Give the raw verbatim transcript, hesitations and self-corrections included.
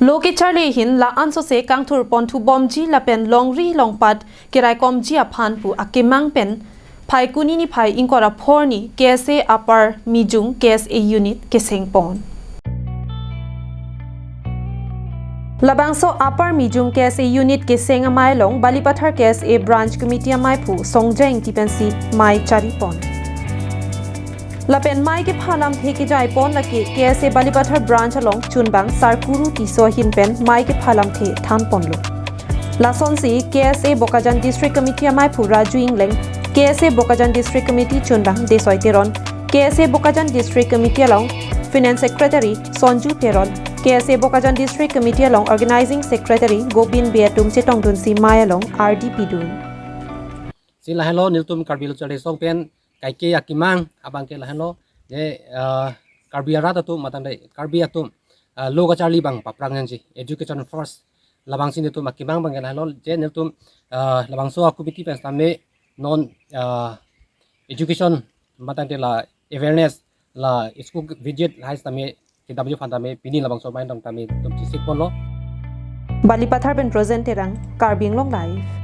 Lo kecharli ahin la-ansose kangthur ponthu bomji lapen longri longpat keraikomji aphan pu akemang pen Phaikuni niphai ingkoi ra phor arni K S A Upper Mijung K S A Unit keseng pon. Labangso Upper Mijung K S A Unit keseng amei along Balipathar K S A Branch Committee amei phu Songja Ingti pensi mei chari pon. Lapen mei kepha lamthe kejai pon lake K S A Balipathar Branch along chunbang Sarkuru Tisso ahin pen mei kepha lamthe than ponlo. Lasonsi K S A Bokajan District Committee amei phu Raju Ingleng, K S A Bokajan District Committee chunbang Desoi Teron, K S A Bokajan District Committee along Finance Secretary Sonju Teron, K S A Bokajan District Committee along Organizing Secretary Gobin Bey atum chetongdunsi mei along ardi pidun. Si lahenlo nelitum Karbi Lo Charli Asong pen kaike akemang abang ke lahenlo, je, ah, Karbi arat atum matang de Karbi atum, ah, lo kacharli abang paphrang nangji, education first. Labangsi nelitum akemang abang ke lahenlo, je nelitum, ah, labangso a-committee pen sitame non, ah, education matang de la awareness la school visit lahai sitame kedamji aphan tame pini labangso mei along tame nelitum chesik ponlo. Balipathar pen Rosen Terang, Karbi Anglong Live.